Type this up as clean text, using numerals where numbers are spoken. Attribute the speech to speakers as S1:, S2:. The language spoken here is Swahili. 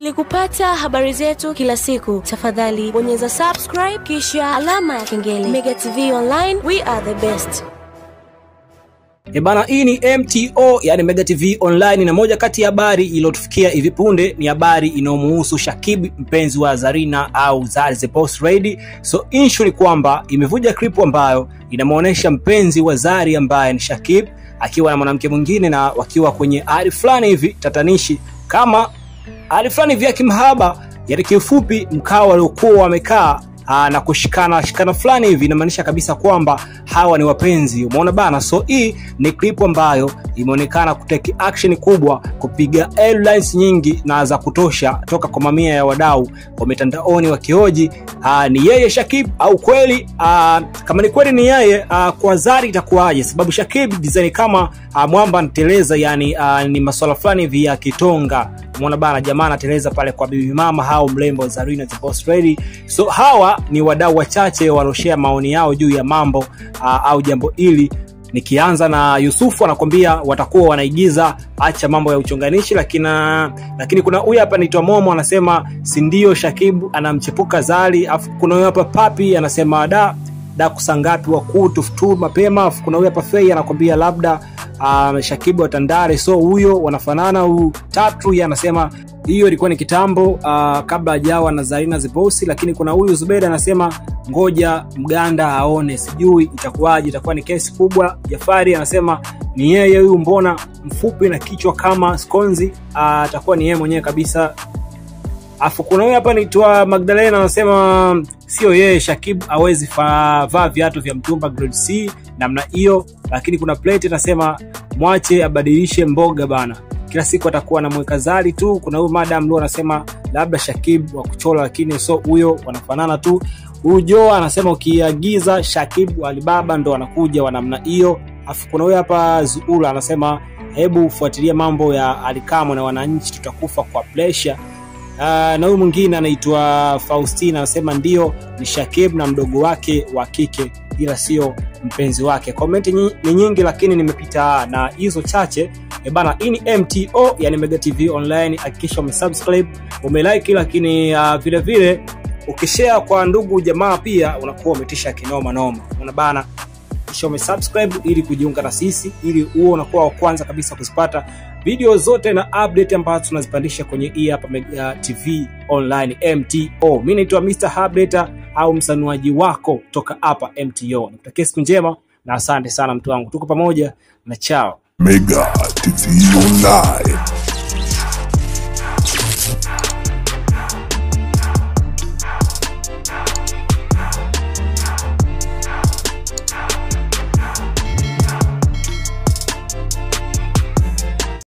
S1: Ili kupata habari zetu kila siku, tafadhali bonyeza subscribe kisha alama ya kengele. Mega TV Online, we are the best.
S2: Ebana, hii ni MTO, yani Mega TV Online, na moja kati ya habari iliyotufikia hivi punde ni habari inayomuhusu Shakib, mpenzi wa Zarina au Zari the Boss Lady. So issue ni kwamba imevuja clip ambayo inamuonesha mpenzi wa Zari ambaye ni Shakib akiwa na mwanamke mwingine na wakiwa kwenye hali fulani hivi tatanishi, kama hali fulani hivi ya kimahaba, yani kiufupi mkao waliokuwa wamekaa na kushikana shikana fulani hivi, inamaanisha kabisa kwamba hawa ni wapenzi, umeona bana. So hii ni clip ambayo imeonekana kutake action kubwa, kupiga headlines nyingi na za kutosha toka kwa mamia ya wadau wa mitandaoni wakihoji ni yeye Shakib au kweli, kama ni kweli ni yeye, kwa Zari itakuwaje? Sababu Shakib design kama mwamba anateleza, yani ni masuala fulani hivi ya kitonga, umeona bana, jamaa anateleza pale kwa bibi mama hao mrembo Zarina the Boss Lady. So hawa ni wadau wachache waloshare maoni yao juu ya mambo au jambo hili. Nikianza na Yusufu anakuambia watakuwa wanaigiza, acha mambo ya uchonganishi, lakini kuna huyu hapa anaitwa Momo anasema si ndio Shakib anamchepuka Zari. Afu kuna huyu hapa Papi anasema da kusangapi wakuu tufutu mapema. Afu kuna huyu hapa Fei anakuambia labda Shakib wa Tandale, so huyo wanafanana. Huyu Tatu yeye anasema hiyo ilikuwa ni kitambo, kabla hajawa na Zarina the Boss. Lakini kuna huyu Zubeda anasema ngoja mganda aone, sijui itakuwaje, itakuwa ni kesi kubwa. Jafari anasema ni yeye huyu, mbona mfupi na kichwa kama skonzi, atakuwa ni yeye mwenyewe kabisa. Afu kuna huyu hapa anaitwa Magdalena anasema sio yeye, Shakib hawezi vaa viatu vya mtumba grade C namna hiyo. Lakini kuna plate anasema mwache abadilishe mboga bana, kila siku atakuwa anamweka Zari tu. Kuna huyu Madam Lu anasema labda Shakib wa kuchola, lakini so huyo wanafanana tu. Huyu Joa anasema ukiagiza Shakib wa Alibaba ndo anakuja wa namna hiyo. Afu kuna huyu hapa Zuula anasema hebu fuatilia mambo ya Alikamwe na wananchi, tutakufa kwa pressure. Na huyu mwingine anaitwa Faustina anasema ndio ni Shakib na mdogo wake wa kike, ila sio mpenzi wake. Comment ni nyingi, lakini nimepita na hizo chache. Ebana, hii ni MTO, yani Mega TV Online. Hakikisha umesubscribe, umelike, lakini vile vile ukishare kwa ndugu jamaa pia unakuwa umetisha kinoma noma. Unaona bana, kisha umesubscribe ili kujiunga na sisi, ili uwe unakuwa wa kwanza kabisa kuzipata video zote na update ambazo tunazipandisha kwenye hii hapa Mega TV Online MTO. Mimi naitwa Mr. Updater au msanuaji wako toka hapa MTO. Nikutakia siku njema na asante sana mtu wangu. Tuko pamoja na chao.
S3: Mega TV Online.